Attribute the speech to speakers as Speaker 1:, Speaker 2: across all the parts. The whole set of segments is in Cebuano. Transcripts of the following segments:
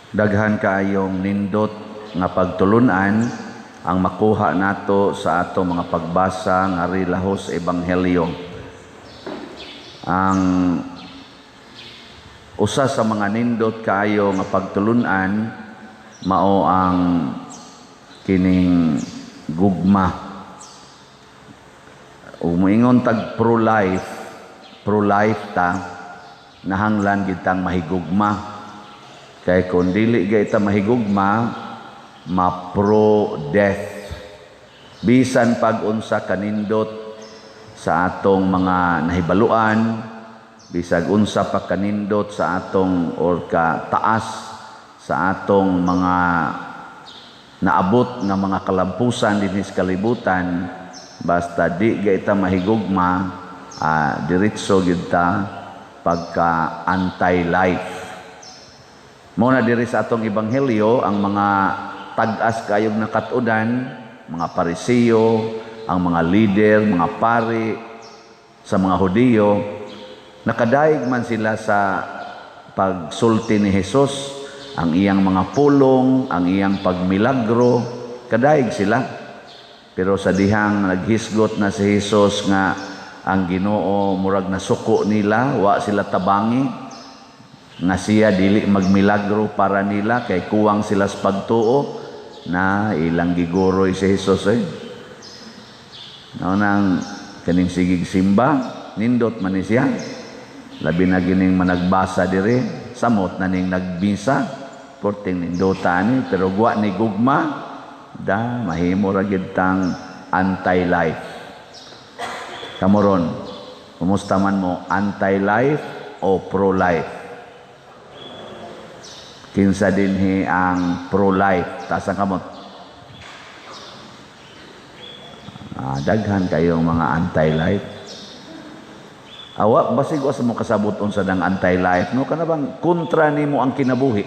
Speaker 1: Daghan kaayong nindot nga pagtulunan ang makuha nato sa ato mga pagbasa ngari lahos sa Ebanghelyo. Ang usa sa mga nindot kaayo nga pagtulunan mao ang kining gugma. Ug moingon tag pro-life, pro-life ta, nahanglan gid tang mahigugma. Kay kung dili gay ta mahigugma, ma-pro-death. Bisan pag unsa kanindot sa atong mga nahibaluan, bisag unsa pa kanindot sa atong or ka taas sa atong mga naabot nga mga kalampusan dinhi sa kalibutan, basta di gay ta mahigugma, diretso gyud ta pagka anti-life. Mao na diri sa atong ebanghelyo, ang mga tag-as kayog nakat-udan, mga Parisiyo, ang mga leader, mga pari sa mga Hudiyo, nakadaig man sila sa pagsulti ni Jesus, ang iyang mga pulong, ang iyang pagmilagro, kadaig sila. Pero sa dihang naghisgot na si Jesus nga ang Ginoo murag nasuko nila, wa sila tabangi nga siya dili magmilagro para nila kay kuwang sila sa pagtuo na ilang giguroy si Jesus eh. Mao nang kaning sigig simba, nindot man ni siya. Labi na gining managbasa diri, samot na ning nagbisa, porting nindota ni, pero gwa ni gugma, da mahimo ra gyud tang anti-life. Kamoron, kumusta man mo, anti-life o pro-life? Kinsa dinhi ang pro-life? Taas ang kamot. Daghan kayong mga anti-life. Awa, basig wa sa mo kasabot unsa dang anti-life, no? Kana bang kontra nimo ang kinabuhi?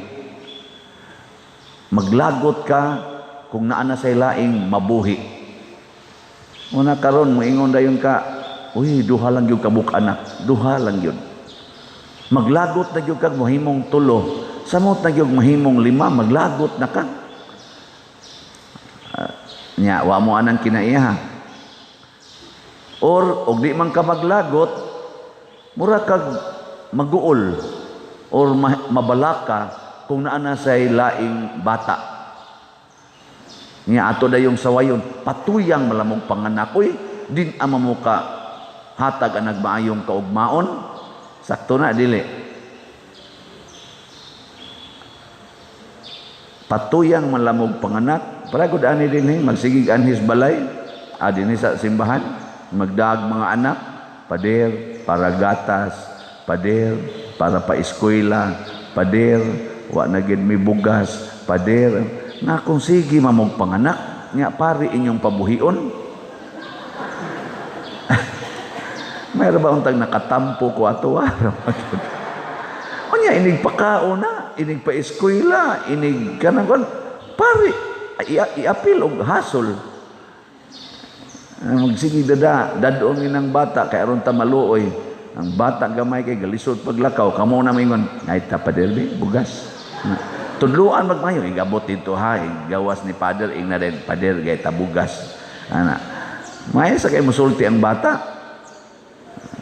Speaker 1: Maglagot ka kung naa na say laing mabuhi. Una karon moingon dayon ka, uy, duha lang gyud kabuk anak, duha lang gyud. Maglagot na gyud kag mahimong tulo, samot na gyud mahimong lima, maglagot na ka. Nya wa mo anang kinaiha. Or og di man ka maglagot, mura kag maguol or mabalaka kung naa na say laing bata. Nya ato dayong sawayon, patuyang malamog panganak, uy, din ama mo ka hatag ang nagmaayong kaugmaon. Sakto na dili. Patuyang malamog panganak, para gud ani dinhi magsigig anhis balay, dinhi sa simbahan, magdaag mga anak, pader para gatas, pader para pa-eskwela, pader wa na gid mi bugas, pader nga kung sige mamog panganak, nya pari inyong pabuhion. Mayroon ba untang nakatampo ko ato? Unya inig pakaon na, inig pa-eskwela, inig kanang kon pari iapil og hasol. Magsige dada, dadon ni ng bata kay aron ta maluoy. Ang bata gamay kay galisod paglakaw, kamo na mingon, ay ta pader bi bugas. Tudluan magmayo, igabot dito ha, gawas ni pader ingna din pader gay ta bugas. Ana. May sa kay musulti ang bata.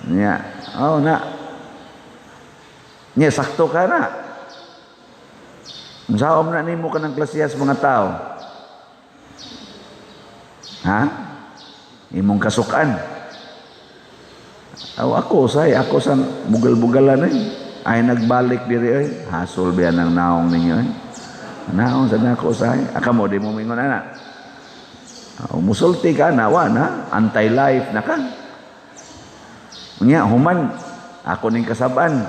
Speaker 1: Nya, oh na. Nya sakto ka na. Unsaon na nimo kanang klasiyas mga tao? Ha? Imong kasukan. Aw ako say, ako sa bugal-bugalan eh. Ay nagbalik diri eh. Hasol biya ng naong ninyo eh. Naong sa nako say. Aka mo di mo mingon ana. Aw musulti ka na wa na, anti-life na ka. Unya human ako ning kasaban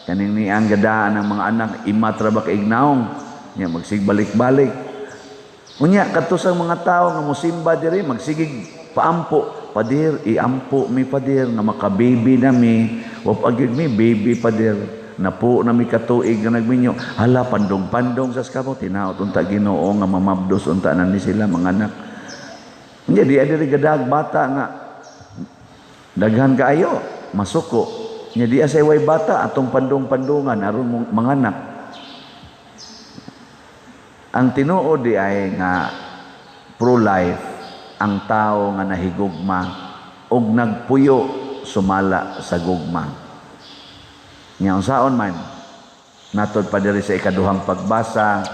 Speaker 1: kaning niang gadaan ng mga anak imatra ba kay ignaong nya magsigbalik-balik. Unya kadto sa mga tawo nga mosimba diri magsigig paampo, pader iampo mi pader nga makababy na mi, wa pa gyud mi baby pader, napo na mi katuig nga nagminyo, hala pandong-pandong sa kamo tinaot unta Ginoo nga mamabdos unta na ni sila mga anak. Unya di diri gadag bata nga daghan kaayo masuko. Nya di asay way bata atong pandong-pandungan aron mong manganak. Ang tinuod di ay nga pro-life ang tao nga nahigugma og nagpuyo sumala sa gugma. Nya unsaon man, natod pa diri sa ikaduhang pagbasa,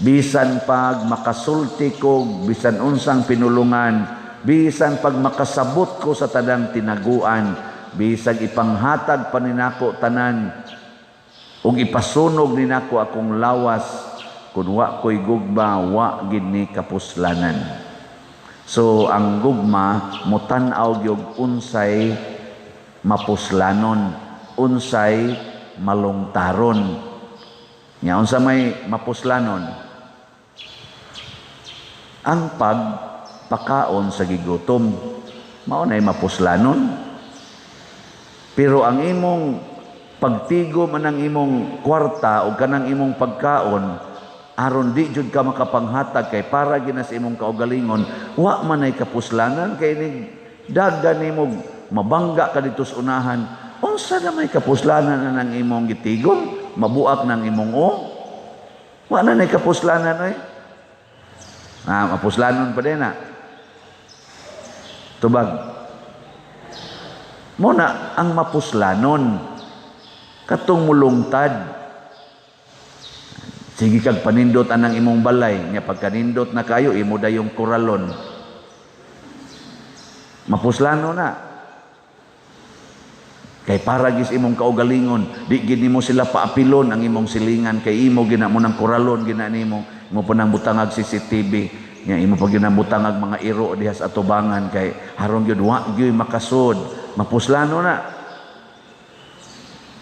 Speaker 1: bisan pag makasulti ko bisan unsang pinulungan, bisan pag makasabot ko sa tanang tinaguan, bisag ipanghatag pa ninako tanan ug ipasunog ninako akong lawas, kun wa ko'y gugma, wa gid ni kapuslanan. So ang gugma motan-aw gyud unsay mapuslanon, unsay malungtaron. Nya unsa may mapuslanon? Ang pagpakaon sa gigutom, mao nay mapuslanon. Pero ang imong pagtigom anang imong kwarta o kanang imong pagkaon aron di jud ka makapanghatag kay para ginas imong kaugalingon, wa man ay kapuslanan, kay nig dagan nimo mabangga ka dito sa unahan. Unsa na may kapuslanan anang imong gitigom? Mabuak ng imong o wa na nay kapuslanan oy. Ah, mapuslanon pa din na tubag mo na. Ang mapuslanon katong mulungtad. Sige kag panindot anang imong balay nya, pagkanindot na kayo, imo dayong kuralon. Mapuslano na kay para gis imong kaugalingon. Di gid nimo sila paapilon ang imong silingan kay imo gina mo ng kuralon, gina nimo imo pa nang butangag CCTV nya, imo pa gina butangag mga iro diha sa atubangan kay haron gyud wa gyud makasud. Mapuslano na.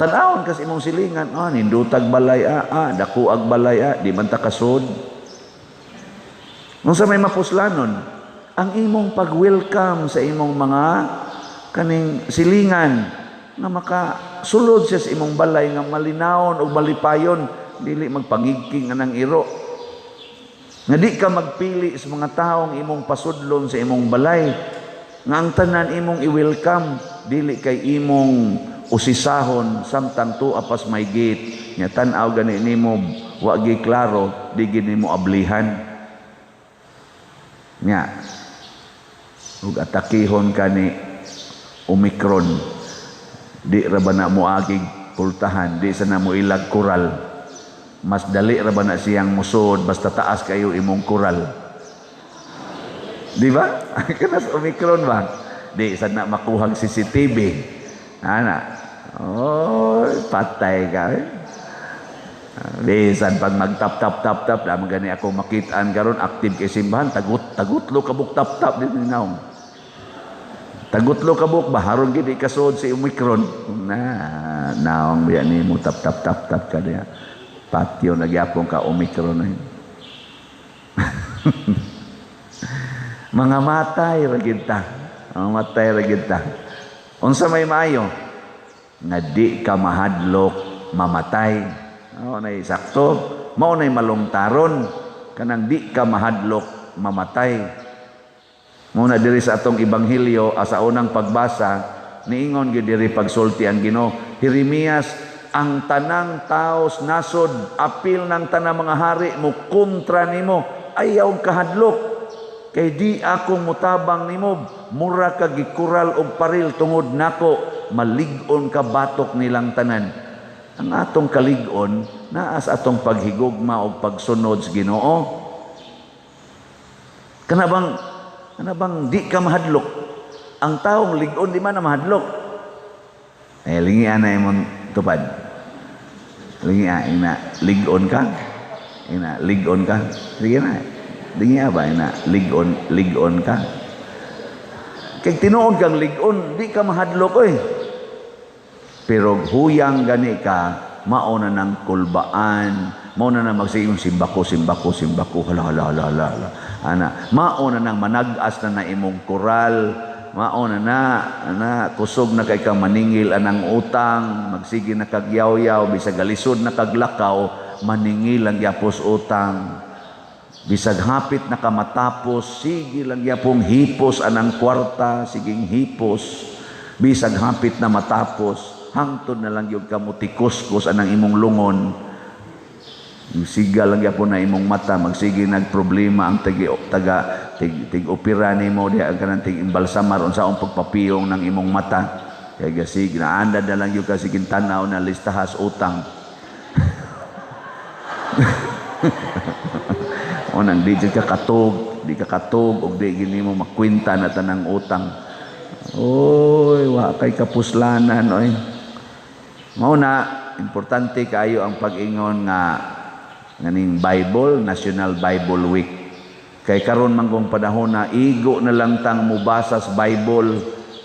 Speaker 1: Tan-awon kas imong silingan, ah, nindutag balay, dako ag balay, di man ta kasud. Unsa may mapuslanon? Ang imong pag-welcome sa imong mga kaning silingan nga makasulod siya sa imong balay nga malinawon o malipayon, dili magpangigking anang iro. Nga di ka magpili sa mga taong imong pasudlon sa imong balay, nga ang tanan imong i-welcome, dili kay imong usisahon samtang tua pas may gate nya tan-aw gani nimo wa gi klaro, di gid nimo ablihan. Nya ug atakihon kani Omicron, di ra ba na moagig pultahan? Di sa na mo ilag kural? Mas dali ra ba na siyang musod basta taas kayo imong kural, di ba? Kanas Omicron ba, di sa na makuhag CCTV ana. Oh, patay ka eh. Bisan pag magtap tap tap tap, damo gani ako makitaan karon active kay simbahan, tagut tagutlo kabuk tap tap din naong. Tagutlo kabuk ba haron gid ikasod si Omicron. Na naong biya nimo tap tap tap tap ka diya. Patyo na gyapon ka Omicron na yun. Mga matay ra gid ta. Mga matay ra gid ta. Unsa may maayo? Nga di ka mahadlok mamatay. Mao nay sakto, mao nay malungtaron kanang di ka mahadlok mamatay. Mao na diri sa atong ebanghelyo sa unang pagbasa, niingon gyud diri pagsulti ang Ginoo, Jeremias, ang tanang taos nasod apil ng tanang mga hari mo kontra nimo, ayaw kahadlok kay di ako mutabang nimo, mura ka gikural og paril tungod nako, malig-on ka batok nilang tanan. Ang atong kalig-on naa sa atong paghigugma og pagsunod sa Ginoo. Kana bang di ka mahadlok? Ang taong lig-on di man na mahadlok. Eh, lingian na imong tupad. Lingia ina lig-on ka. Ina lig-on ka. Sige na. Lingia ba ina lig-on, lig-on ka. Kay tinuod kang lig-on, di ka mahadlok oy. Pero huyang gani ka, mao na ng kulbaan, mao na nang magsigong simbako, simbako, simbako, hala, hala, hala, hala, hala. Ana, mao na nang manag-as na na imong koral, mao na na, ana, kusog na kay ka maningil anang utang, magsige na kag yaw-yaw, bisag galisod na kag lakaw, maningil ang gyapos utang. Bisag hapit na ka matapos, sige lang gyapong hipos anang kwarta, siging hipos. Bisag hapit na matapos, hangtod na lang gyud ka motikuskus anang imong lungon. Siga lang gyapon na imong mata, magsige nagproblema ang tagi taga tig, tig opera nimo diha, ang kanang tig imbalsamar unsaon pagpapiyong ng imong mata. Kay gasig naanda na lang gyud kasi tan-aw na listahas utang. O nang di ka katog, di ka katog og di gini mo makwenta na tanang utang. Oy, wa kay kapuslanan oy. Mao na importante kaayo ang pag-ingon nga nganing Bible, National Bible Week. Kay karon man kung panahon na igo na lang tang mubasa sa Bible,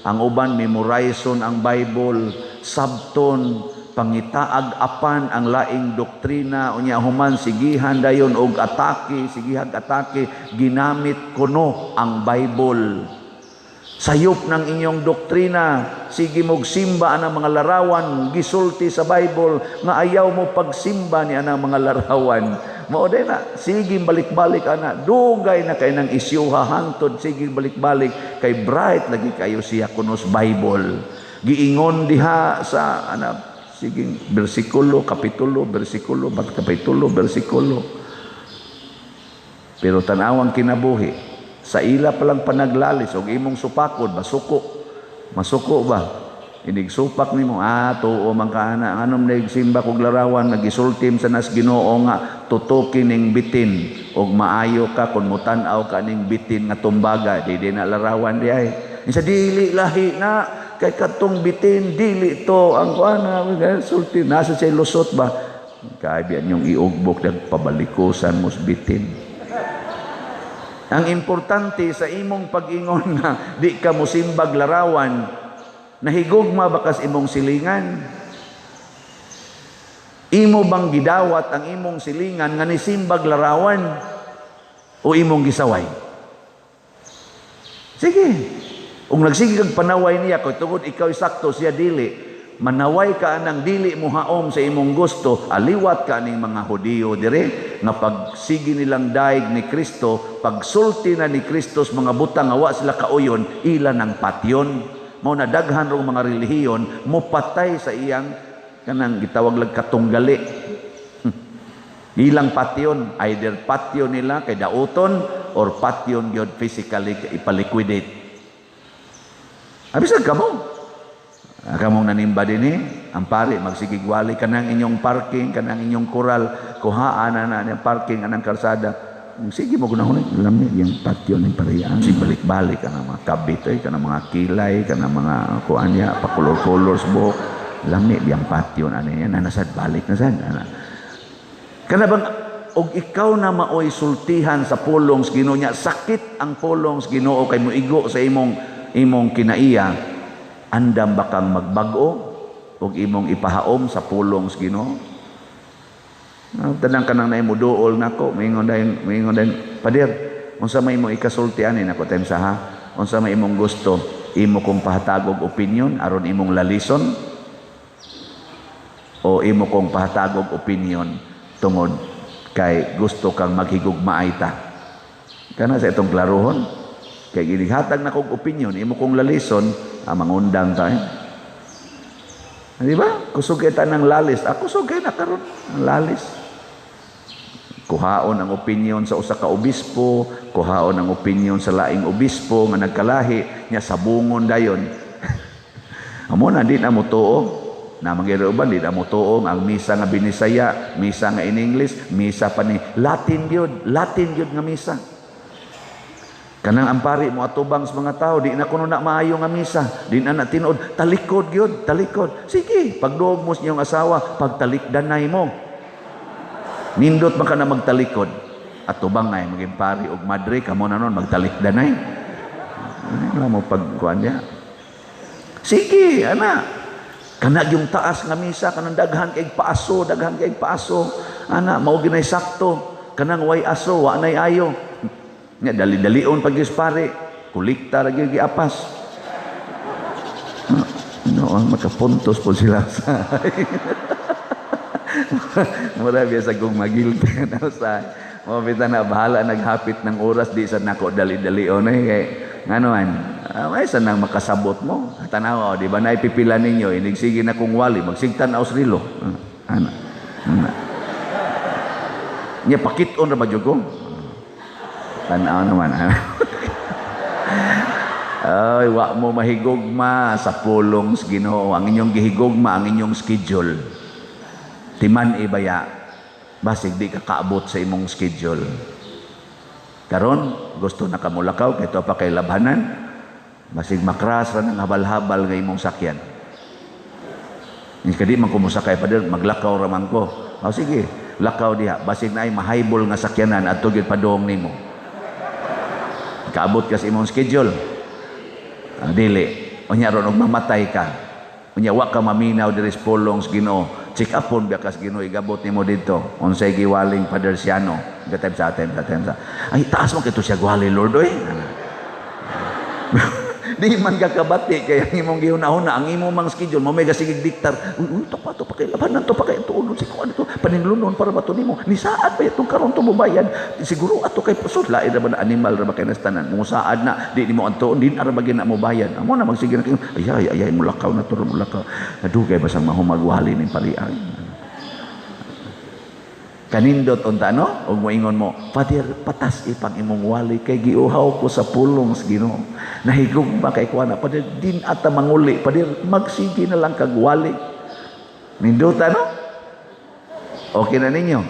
Speaker 1: ang uban memorizon ang Bible, sabton pangitaag apan ang laing doktrina, unya human sigihan dayon og atake, sigihag atake, ginamit kuno ang Bible. Sayop ng inyong doktrina, sige mog simba ang mga larawan, gisulti sa Bible nga ayaw mo pagsimba ni anang mga larawan. Mao day na, sige balik-balik ana, dugay na kay nang isyuha hangtod sige balik-balik kay bright lagi kayo siya kunos Bible. Giingon diha sa ana sige bersikulo, kapitulo, bersikulo, bat kapitulo, bersikulo. Pero tan-awang kinabuhi, sa ila palang panaglalis og imong supakod, masuko. Masuko ba? Inig supak nimo, tuo man ka ana, anom nagsimba kog larawan, nagisultim sa nas Ginoo nga tutukin ning bitin og maayo ka kun motan-aw ka ning bitin nga tumbaga, di di na larawan di ay. Isa dili lahi na kay katong bitin dili to ang kuan sulti nasa siya lusot ba. Kay yung iugbok nagpabalikusan mo sa bitin. Ang importante sa imong pag-ingon nga di ka mosimbag larawan, nahigugma ba kas imong silingan? Imo bang gidawat ang imong silingan nga nisimbag larawan o imong gisaway? Sige. Kung nagsige kag panaway niya kay tungod ikaw sakto siya dili, manaway ka anang dili mo haom sa imong gusto, aliwat ka ning mga Hudiyo dire nga pagsige nilang daig ni Kristo, pagsulti na ni Kristo sa mga butang nga wa sila kauyon, ila ng patyon. Mao na daghan rong mga relihiyon mopatay sa iyang kanang gitawag lag katunggali. Ilang patyon, either patyon nila kay dauton or patyon gyud physically ipaliquidate. Abisag kamo. Kamong nanimba din eh. Ang pari, magsigigwali kanang inyong parking, kanang inyong koral, kuhaan na na ang parking, anang karsada. Sige mo gunahon, lami yung patio ng pariyaan. Si balik-balik ang mga kabit, eh, kanang mga kilay, kanang mga kuan niya, pakulor-kulor sa buhok. Lami yung patio na niya, nanasad, balik na sad. Ana. Kana bang og ikaw na maoy sultihan sa pulong sa Ginoo niya, sakit ang pulong sa Ginoo kay moigo sa imong imong kinaiya, andam ba kang magbag-o og imong ipahaom sa pulong sa Ginoo? Tanang kanang naimo duol nako, moingon dayon, "Pader, unsa may imong ikasulti ani nako time sa ha? Unsa may imong gusto? Imo kong pahatag og opinion aron imong lalison o imo kong pahatag og opinion tungod kay gusto kang maghigugmaay ta?" Kana sa itong klarohon, kay ginighatag na kong opinion, imo kong lalison, mangundang tayo. Di ba? Kusog kay ng lalis. Ako kusog kay na karon ang lalis. Kuhaon ang opinion sa usa ka obispo, kuhaon ang opinion sa laing obispo nga nagkalahi, nya sabungon dayon. Amo na di na mo tuo. Na mangyari uban di na mo tuo ang misa nga Binisaya, misa nga in English, misa pa ni Latin gyud, Latin gyud nga misa. Kanang ang pari mo atubang sa mga tao, di na kuno na maayo nga misa, di na na tinuod, talikod gyud, talikod. Sige, pagduog mo sa inyong asawa, pagtalikdanay mo. Nindot man ka na magtalikod. Atubang ay maging pari og madre, kamo na nun, magtalikdanay. Ano mo pagkuan niya? Sige, ana. Kana yung taas nga misa, kanang daghan kay paaso, daghan kay paaso. Ana, mao ginay sakto. Kanang way aso, wa nay ayo. Nga dali-dalion pag pare, kulikta ra gyud giapas. No, makapuntos po sila sa Mura biya sa kong magilty na sa mo bita na bahala naghapit ng oras di sa nako dali-dalion eh kay ngano man may sa nang makasabot mo tanaw, di ba naipipila ninyo inig sige na kong wali magsigtan aw rilo, ana ana. Nya pakit-on ra ba jud ko? Tan-aw naman. Ay, wa mo mahigugma sa pulong sa Ginoo. Ang inyong gihigugma, ang inyong schedule. Timan ibaya, basig di ka kaabot sa imong schedule. Karon gusto na ka mulakaw, kay pa kay labhanan, basig makras ra ng habal-habal nga imong sakyan. Kadi man ko mosakay, Pader, maglakaw ra man ko. O sige, lakaw diha, basig naay mahaybol nga sakyanan adto gyud padong nimo. Kaabot ka sa imong schedule. Dili. Unya ron og mamatay ka. Unya wa ka maminaw diri sa pulong sa Ginoo. Check upon biya ka sa Ginoo, igabot nimo didto. Unsay giwaling Pader Siano? Gatime sa time sa time sa. Ay, taas mo kito siya gwali, Lord, oy. Di man ka kabati kay ang imong gihuna-huna, ang imong mang schedule mo may gasigig diktar. Uy, uy, to pa kay labanan to pa kay tuon si kuan to paninlunon para ba to nimo? Ni saad pa itong karon to mobayad. Siguro ato kay so lain ra ba na animal ra ba kay nastanan. Mo saad na di nimo antuon din ara ba na mo bayad. Amo na magsige na kayo. Ay ay ay, mulakaw na to, mulakaw. Nadugay ba sa mahumagwali ning parian? Kanindot unta, no? Ug moingon mo, "Father, patas ipang imong wali kay giuhaw ko sa pulong sa Ginoo. Nahigugma kay kuana, Father, din ata manguli, Father, magsige na lang kag wali." Nindota, no? Okay na ninyo?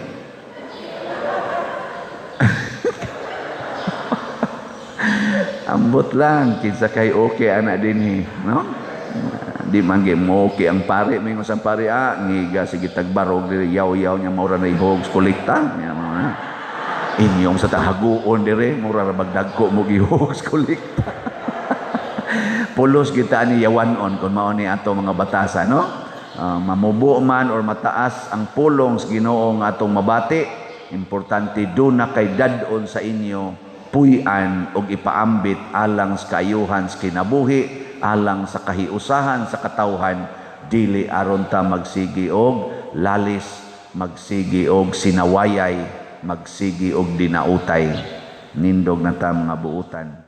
Speaker 1: Ambot lang kinsa kay okay ana dinhi, no? Di man gyud mo okay ang pare, mingon sa pare, ngiga sige tagbarog diri, yaw-yaw niya maura na ihog kolekta niya mo na. Inyong sa tahaguon dire mura ra magdagko mo gihog kolekta. Pulos kita ni yawanon kung mao ni ato mga batasa, no? Mamubo man or mataas ang pulong sa Ginoo nga atong mabati, importante do na kay dad-on sa inyo puy-an og ipaambit alang sa kaayuhan sa kinabuhi, alang sa kahiusahan sa katawhan, dili aron ta magsigi og lalis, magsigi og sinawayay, magsigi og dinautay. Nindog na ta mga buutan.